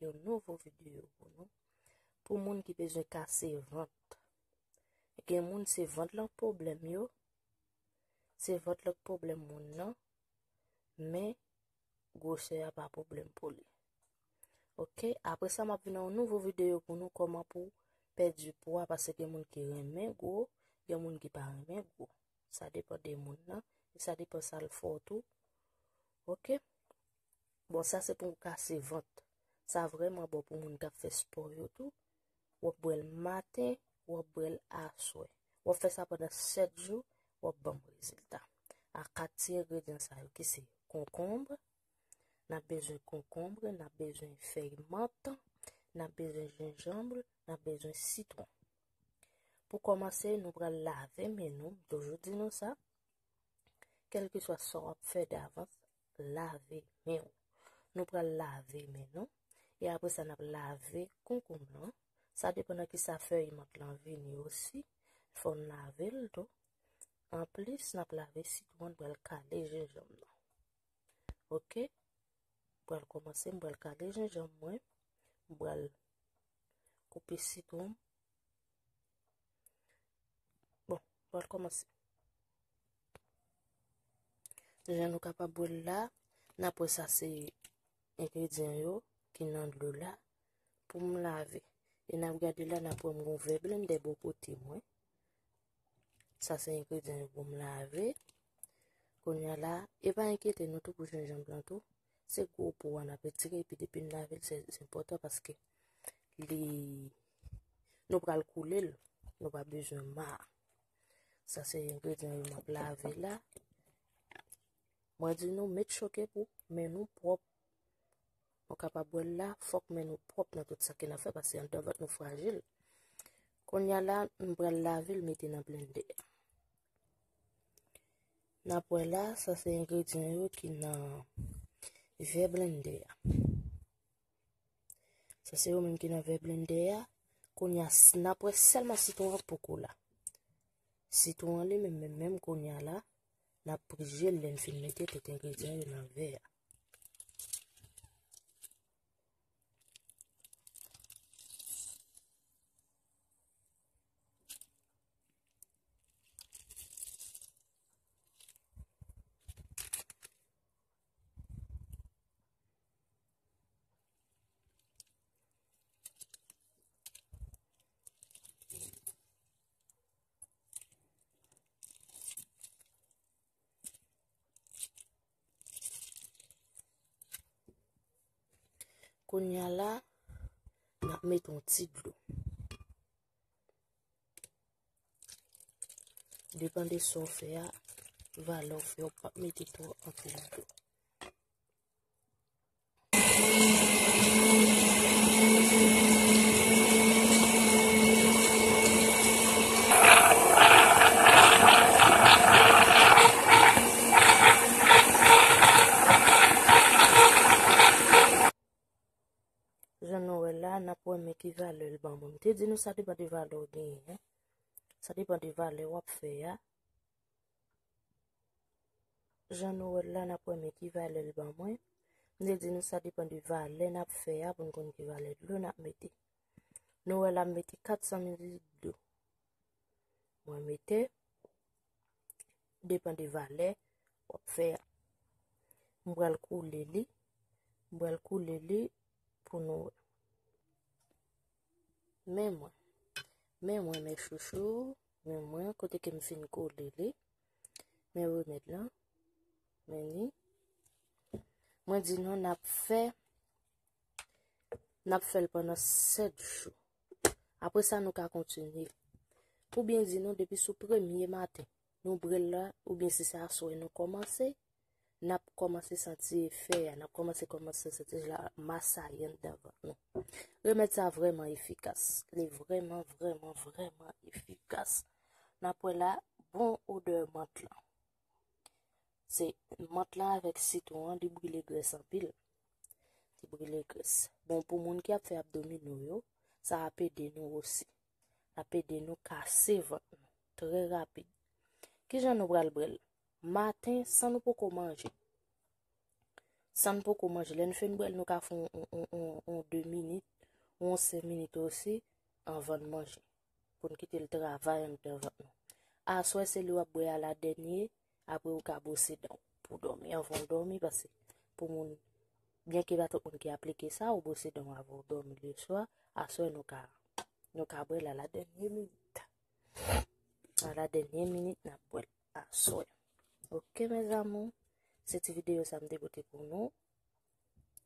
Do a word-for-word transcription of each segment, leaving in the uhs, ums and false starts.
yon nouvo videyo pou nou. Pou moun ki bezwen kase vant. Gen moun se vant lan pwoblèm yo. Se vant lan pwoblèm moun nan. Men gwosè a pa pwoblèm pou li. Oke, apre sa m ap vin nan yon nouvo videyo pou nou kòman pou pèdi pwa, paske gen moun ki renmen gwo, gen moun ki pa renmen gwo. Sa depann de moun nan, e sa depann sa l fè w tou. Oke? Bon, sa se pou w kase vant. Sa vrèman bon pou moun k ap fè spò yo tou. W ap bwè l maten, w ap bwè l aswè. W ap fè sa pandan sèt jou, w ap ban m rezilta. A kat ti engredyan sa yo ki se konkonb, n ap bezwen konkonb, n ap bezwen fèy mant, n ap bezwen jenjanm, n ap bezwen sitwon. Pou kòmanse, nou pral lave men nou, m toujou di nou sa. Kèlkeswa sa w ap fè davans, lave men w. Nou pral lave men nou. E apre sa, n ap lave konkonm lan. Sa depann nan kisa fèy mant lan vini osi. Fò n lave l tou. Anplis, n ap lave sitwon, n pral kale jenjanm nan. Oke? M pral kòmanse, m pral kale jenjanm mwen. M pral koupe sitwon. Bon, m pral kòmanse. Jan nou kapab wè l la, n ap wè sa se engredyan yo ki nan dlo la pou m lave. E n ap gade la, n ap wè m gon vè blendè bò kote mwen. Sa se engredyan yo pou m lave. Kounye a la, e pa enkyete nou tou pou jenjanm lan tou. Se gwo po a n ap retire, epi depi n lave l, se, se enpòtan paske li, nou pral koule l, nou pa bezwen ma. Sa se engredyan yo m ap lave la. Mwen di nou, make sure ke pou men nou pwòp. Nou kapab wè l la, fòk men nou pwòp nan tout sa ke n ap fè, paske anndan vant nou frajil. Kounye a la, m pral lave l, mete nan blendè. N ap wè la, sa se engredyan yo ki nan vè blendè a. Sa se yo menm ki nan vè blendè a. Kounye a, s-, n ap wè sèlman sitwon an poko la. Sitwon an li menm, menm, menm kounye a la, n ap prije l lè n fin mete tout engredyan yo nan vè a. Kounye a la, n ap mete yon ti dlo. Depann de sa w fè a, valè w fè, w p ap mete twò anpil dlo. Jan nou wè la, n ap wè men ki valè l ban mwen. M te di nou sa depann de valè w genyen, en. Sa depann de valè w ap fè a. Jan nou wè l la, n ap wè men ki valè l ban mwen. M te di nou sa depann de valè n ap fè a pou n konn ki valè dlo n ap mete. Nou wè la, m mete kat san mililitre dlo. Mwen mete, depann de valè w ap fè a. M pral koule li. M pral koule li pou nou wè. Men mwen. Men mwen, men chouchou. Men mwen, kote ke m fin koule li. Men remèd lan. Men li. Mwen di nou, n ap fè, n ap fè l pandan sèt jou. Apre sa, nou ka kontinye. Pou byen di nou, depi sou premye maten, nou bwè l la, oubyen si se aswè nou kòmanse, n ap kòmanse santi efè a, n ap kòmanse, kòmanse santi la masaye anndan vant nou. Remèd sa vrèman efikas. Li vrèman, vrèman, vrèman efikas. N ap wè la, bon odè mant lan. Se mant lan avèk sitwon an, li brile grès anpil. Li brile grès. Bon, pou moun ki ap fè abdomino yo, sa ap ede nou osi. L ap ede nou kase vant nou trè rapid. Kijan nou pral bwè l? Maten, san nou poko manje. San n poko manje. Lè n fin bwè l, nou ka fè yon, yon, yon, yon, yon demi senk minit osi anvan n manje. Pou n kite l travay anndan vant nou. Aswè se li w ap bwè a la dènye, apre ou ka bwose dan w pou w dòmi, anvan w dòmi, paske pou moun, byenke pa tout moun ki aplike sa, ou bwose dan w avan w dòmi leswa, aswè nou ka, nou ka bwè l a la dènye minit. A la dènye minit n ap bwè l aswè. Oke, mes amours, se ti videyo sa m te pote pou nou.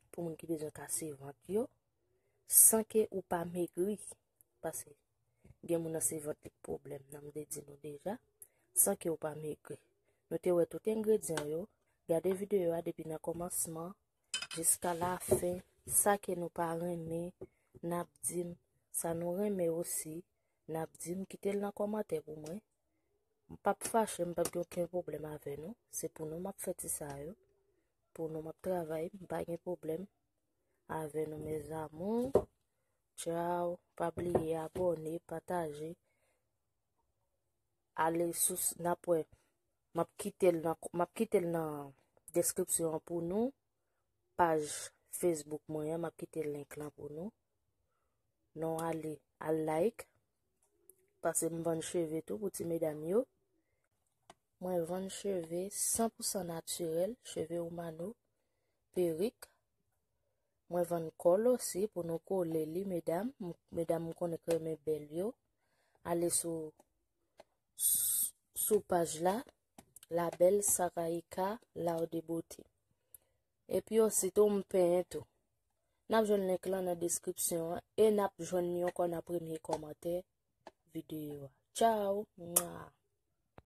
Pou moun ki bezwen kase vant yo, san ke ou pa megri, paske gen moun nan se vant li k pwoblèm nan, m te di nou deja, san ke ou pa megri. Nou te wè tout engredyan yo, gade videyo a depi nan kòmansman jiska lafen, sa ke nou pa renmen, n ap di m, sa nou renmen osi, n ap di m, kite l nan kòmantè pou mwen. M p ap fache, m p ap gen okenn pwoblèm avè nou. Se pou nou m ap fè ti sa yo. Pou nou m ap travay, m pa gen pwoblèm avè nou, mes amours. Tchao. Pa bliye abòne, pataje. Ale sou, n ap wè. M ap kite l nan, m ap kite l nan deskripsyon an pou nou. Paj Facebook mwen an, m ap kite link lan pou nou. Nou ale, al like. Paske m vann cheve tou pou ti medam yo. Mwen vann cheve san pou san natirèl, cheve Omano, perik. Mwen vann kòl osi pou nou kole li, medam. M- Medam, m konnen k renmen bèl yo. Ale sou, sou paj la, La Belle Saraïka L'Art de Beauté. Epi osi tou, m penyen tou. N ap jwenn link lan nan deskripsyon an e n ap jwenn li ankò nan premye kòmantè videyo a. Tchao! Mwa!